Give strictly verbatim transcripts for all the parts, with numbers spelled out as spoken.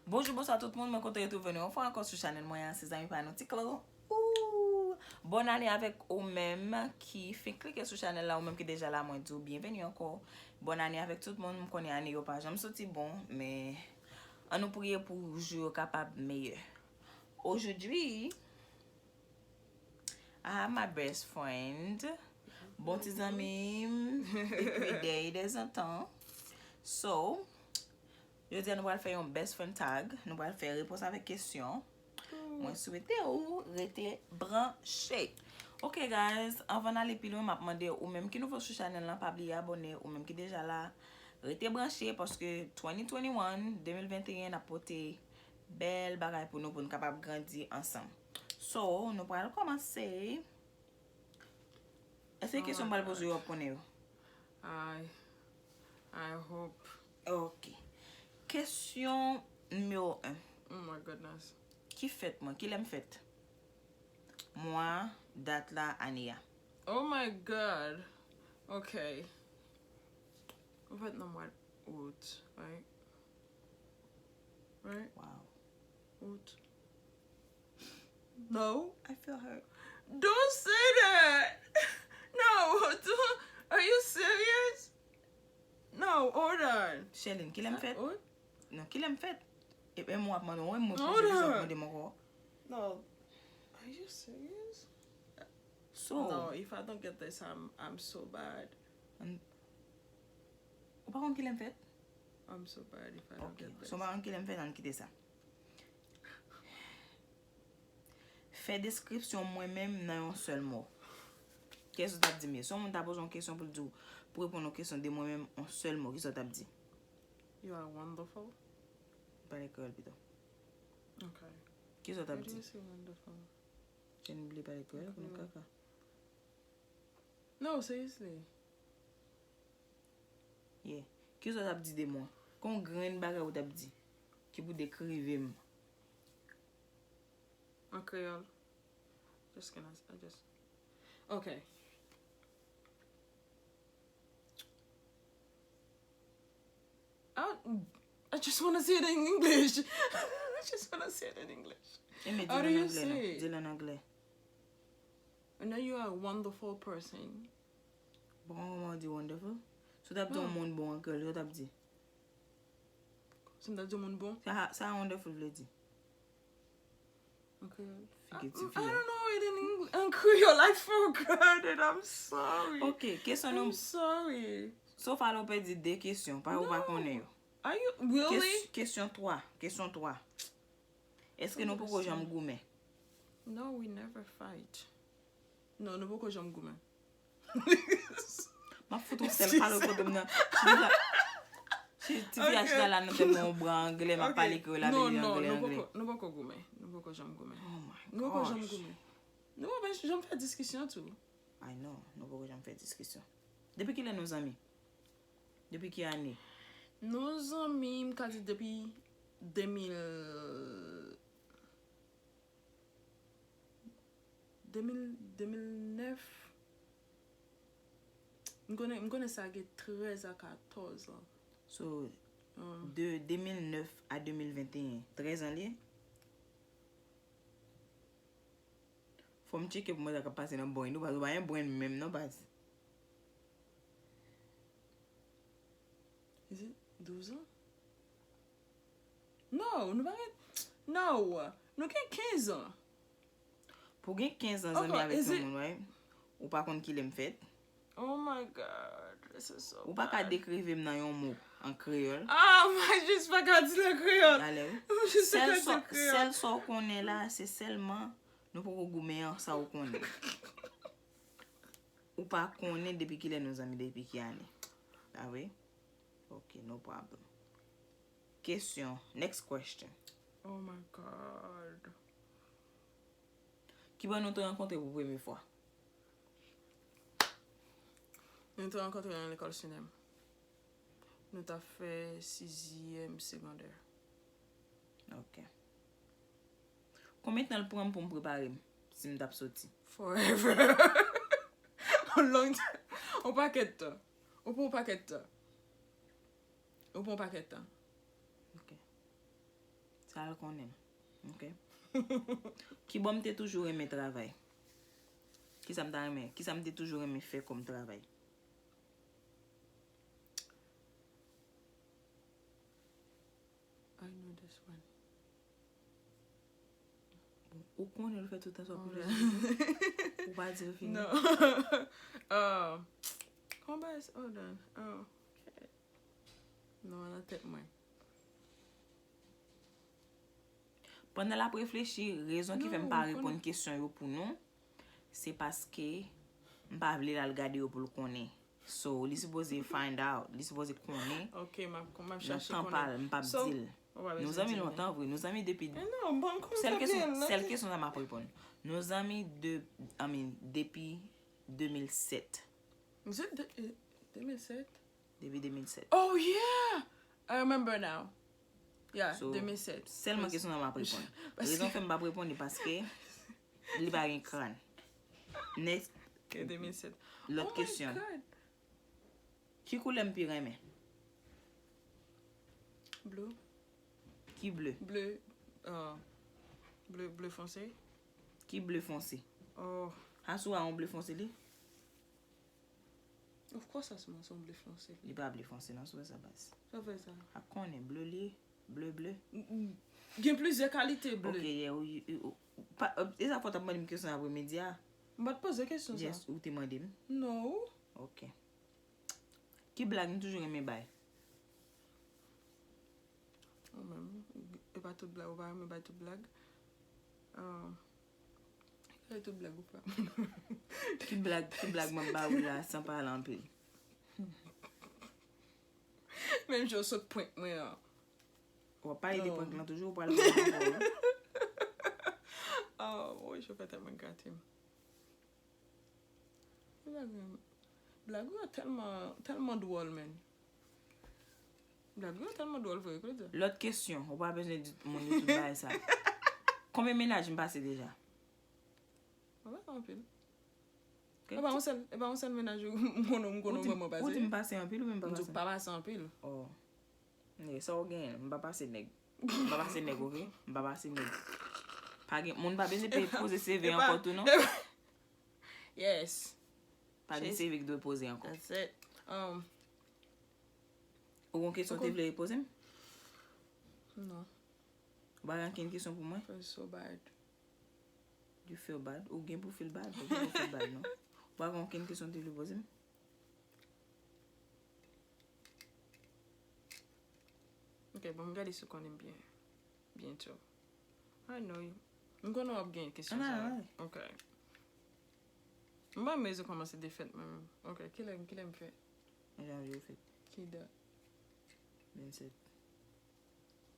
Bonjou, bonswa tout moun, mwen kontan retwouve nou yon fwa ankò sou chanèl mwen an, se zanmi pa nou Ti Klo. Ooh! Bòn ane avèk ou menm ki fenk klike sou chanèl la, ou menm ki deja la, mwen di w byenveni ankò. Bòn ane avèk tout moun, m konnen ane yo pa janm soti bon, men ann nou priye pou jou yo kapab meyè. Aujourd'hui, I have my best friend. Bon ti zanmi m, depi de, de zantan. So, jodi a nou pral fè yon best friend tag. Nou pral fè repons avèk kesyon. Mwen swete ou rete branche. Ok, guys, anvan n ale pi lwen, m ap mande ou menm ki nouvo sou chanèl lan, pa bliye abòne, ou menm ki deja la, rete branche, paske twenty twenty-one, de mil venteyen, n ap pote bèl bagay pou nou, pou n kapab grandi ansanm. So, nou pral kòmanse. Èske kesyon m pral poze yo, w ap konnen yo? I, I hope. Ok. Kesyon nimewo en. Oh my goodness. Ki fèt mwen? Kilè m fèt? Mwa, dat la, ane a. Oh my god. Ok. Ou fèt nan mwa out, right? Right? Wow. Out. No. I feel hurt. Don't say that. No. Are you serious? No, hold on. Sherline, kilè m fèt? Out? Non, kilè m fèt? E, e mwen w ap mande, w mwen poze kesyon w ap mande m ankò. No. Are you serious? So, No, if I don't get this, I'm I'm so bad. Ou pa konn kilè m fèt? I'm so bad if I don't Ok. Get this. So, m pa konn kilè m fèt, ann kite sa. Fè deskripsyon mwen menm nan yon sèl mo. Kiyès ou t ap di m ye? Si yon moun ta poze yon kesyon pou l di w, pou reponn yon kesyon de mwen menm, yon sèl mo, kisa w t ap di? You are wonderful. Pale kreyòl pito. Ok. Kisa w t ap How do di? You say wonderful? Jen bliye pale kreyòl, konnen kaka. No, seriously. Yeah. Kisa w t ap di de mwen? Kon grenn bagay ou t ap di ki pou dekrive m? An kreyòl. Just gonna, I just. Okay. I, I just want to say it in English. I just want to say it in English. E men di How l do an you anglè non. say it? Di l an anglè. I know you are a wonderful person. Bon, kòman w di wonderful? Si w t ap di yon Non. moun bon an kreyòl, sa w t ap di? Si m ta di yon moun bon. Sa, sa wonderful vle di? Okay. Figi I, ti I fi a. Don't know it in English. An kreyòl, I forgot it. I'm sorry. Ok, kesyon I'm nou. Sorry. So far, ou pèdi de kesyon, pa ou pa No. Konnen yo. Are you really? Kes- Kesyon twa. Kesyon twa. Èske nou poko janm goumen? No, we never fight. Non, nou poko janm goumen. M ap fout yon sèl palo kote m nan. Ti fi a, ti, ti fi a chita la nan tèt mwen yon bra anglè, m ap pale kreyòl avè li anglè, Non, anglè. Nou poko, nou poko goumen. Nou poko janm goumen. Oh my Nou poko janm gosh. Goumen. Nou pa janm fè diskisyon tou. I know, nou poko janm fè diskisyon. Depi kilè nou zanmi? Depi ki ane? Nou zanmi, m ka di depi de mil, de mil, de mil nèf. M konnen, m konnen sa gen trèz a katòz an. So, Um, de de mil nèf a de mil venteyen, trèz an li ye? Fò m tcheke pou mwen sa k ap pase nan brain ou, paske ou pa gen brain menm non, baz. Is it douz an? No, nou pa gen, no, nou gen kenz an. Pou gen kenz an Ok, zanmi avèk is yon it- moun, right? Ou pa konn kilè m fèt. Oh my God, this is so Ou pa ka bad. Dekrive m nan yon mo an kreyòl. Ah, mwen jis pa ka di nan kreyòl. Alè wi. Mwen jis pa Sèl ka di sa, nan kreyòl. Sèl sa w konnen la, se sèlman nou poko goumen an sa w konnen. Ou pa konnen depi kilè nou zanmi, depi ki ane. Ah wi? Ok, no problem. Kesyon, next question. Oh my God. Kibò nou te rankontre pou premye fwa? Nou te rankontre nan lekòl Senèm. Nou t ap fè sizyèm segondè. Ok. Konbyen tan l pran m pou m prepare m si m t ap soti? Forever. Long time. On pakèt tan. Ou pran on pakèt tan. Ou pran on pakèt tan. Ok. al konnen. Ok. Kibò m te toujou renmen travay? Kisa m ta renmen? Kisa m te toujou renmen fè kòm travay? I know this one. Ou konnen l fè tout tan sa pou lè. Ou pa di l fini. Non. Uh, kòman bagay sa? Hold on. Oh, ok. Non, nan tèt mwen. Pandan l ap reflechi, rezon ki fè m pa reponn kesyon yo pou nou, se paske m pa vle l al gade yo pou l konnen. So, li sipoze find out, li sipoze konnen. Ok, m ap, m ap chache konnen. Nan tan pa l, m p ap di l. Nou zanmi lontan vre, nou zanmi depi... Sèl kesyon, sèl kesyon sa m ap reponn. Nou zanmi de, I mean, depi de mil sèt. Vous êtes de, euh, deux mille sept? Depi de mil sèt. Oh yeah! I remember now. Yeah, so, de mil sèt. Sèlman kesyon sa m ap reponn. Rezon fè m p ap reponn li paske li pa gen kràn. Next. Ok, de mil sèt. Lòt kesyon. Oh my God. Ki koulè m pi renmen? Bleu. Ki ble? Bleu, euh, bleu, bleu foncé. Ki ble fonse? Oh. Asou a yon ble fonse li? Of course, asou a se yon ble fonse. Li pa ble fonse, non, sou sa baz. Sa fè sa. A konnen, ble li, ble, ble. Gen plizyè kalite ble. Ok, yeah, ou, ou, ou, pa, e sa fò w t ap mande m kesyon apremidi a. M pa t poze kesyon sa. Yes, ou te mande m. No. Ok. Ki blag m toujou renmen bay? Ou menm, e pa tout blag, ou pa renmen bay tout blag. Ah, bay tout blag ou pa. Ki blag, ki blag m ap ba ou la san pale anpil? Menm jan w sot prank mwen an. W ap pale de prank lan toujou, ou pral pale ankò. Oh, woy, chofè tèlman gate m. Blag, blag yo tèlman, tèlman dwòl, man. Blag yo tèlman dwòl vre, Claudia. Lòt kesyon, ou pa bezwen di moun yo tout bagay sa. Konbyen mennaj m pase deja? Mwen pase anpil. E pa yon sèl, e pa yon sèl mennaj ou m konnen, m konnen ou vrèman pase. Ou di m pase anpil oubyen m pa pase? M di w pa pase anpil. Oh. Sa w genyen, m pa pase nèg. M pa pase nèg, ok? M pa pase nèg. Pa gen, moun pa bezwen pe poze C V ankò tou, non? Yes. Pa gen C V ki dwe poze ankò. That's it. Um, ou gon kesyon ou te vle poze m? Non. Ou pa gen ankenn kesyon pou mwen? Feel so bad. You feel bad? Ou gen pou feel bad? Ou gen pou feel bad, non? Ou pa gen ankenn kesyon ou te vle poze m? Ok, bon, m gade si w konnen m byen. Byen tou. I know you. M konnen w ap gen kesyon sa. Ok. M pa mezi kòmanse defèt mwen menm. Ok, kilè, kilè m fèt? Jan yo fèt. Ki dat? Vennsèt.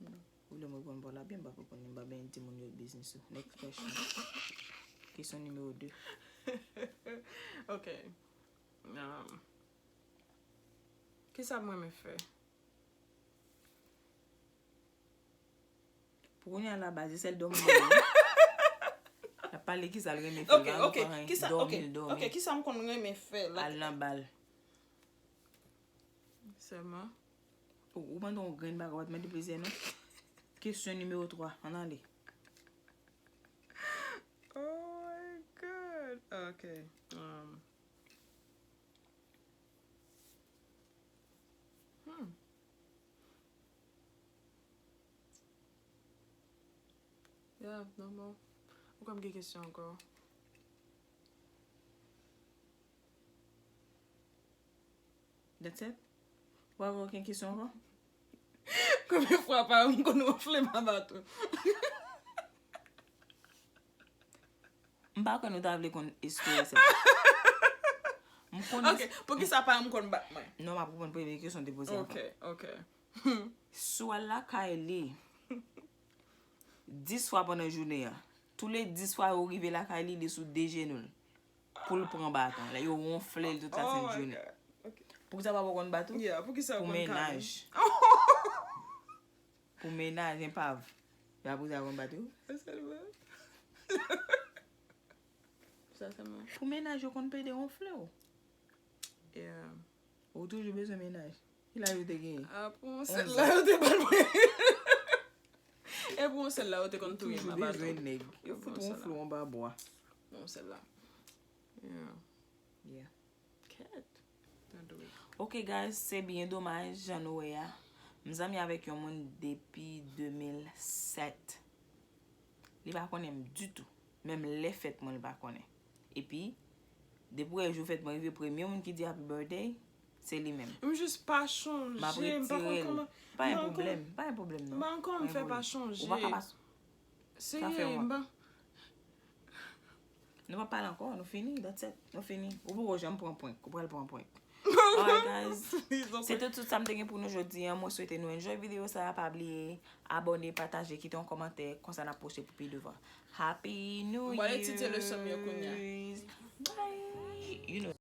Ou vle m reponn pa w la byen, m p ap reponn li, m pa byen di moun yo biznis ou. Next question. Kesyon nimewo de. Ok. Um, kisa m renmen fè? Pou kounye a la baz, se sèl dòmi l renmen. L ap pale kisa l renmen fè, ok, ok, kisa, dòmi, ok, dòmi. Ok, kisa m konn renmen fè la? Al nan bal. Sèlman. Ou, ou mande yon grenn bagay, w ap mande plizyè non. Kesyon nimewo twa, ann ale. Oh my God. Ok. Um. Hmm. Yeah, no more. Ou kwè m gen kesyon ankò? That's it? Ou pa gen okenn kesyon ankò? Konbyen fwa pa m konn wonfle m aba tou? M pa kwè nou ta vle konn istwa sa. M konn. Ok, poukisa pa m konn bat mwen? Non, m ap reponn premye kesyon w te poze avan. Ok, ok. Si w al lakay li dis fwa pandan jounen an, tou le dis fwa yo rive lakay li, li sou de jenou l pou l pran baton. Yo wonfle l tout la sent jounen. Poukisa papa w konn bat ou? Yeah, poukisa w konn kale? Pou mennaj. Pou mennaj, enpav. Yo ap rete a konn bat ou? Pou mennaj, yo konn pede wonfle w. Yeah. Ou toujou bezwen mennaj. Ki laj ou te genyen? Ah, pou mwen, se la yo te ban mwen. E Pou yon sèl la, yo te konn touye m Toujou anba bezwen tou. nèg. Yo Fout fout yon yon sèl flou la. Anba bwa. Yon sèl la. Yeah. Kèt. Don't do it. Ok guys, se byen domaj jan nou wè a. M zanmi avèk yon moun depi de mil sèt. Li pa konnen m ditou. Menm lè fèt mwen li pa konnen. Epi depi jou fèt mwen rive, premye moun ki di happy birthday se li menm. M jis pa chonje. M ap M pa konn retire l. kòman. Pa gen m pa konn- pwoblèm. Pa gen pwoblèm M non. pa konn Pa gen fè pa pwoblèm. chonje. Ou pa ka pas. Serye, fè m wont. pa. Nou pa pale ankò, nou fini, that's it. Nou fini. Ou poko janm pran prank, ou pral pran prank. Alright guys. Se tout, tout sa m te gen pou nou jodi an. Mwen swete nou enjoy videyo sa. Pa bliye abòne, pataje, kite yon kòmantè. Konsa n ap poste pou pi devan. Happy New M pral etidye leson m yo kounye a. Year's. Bye. You know.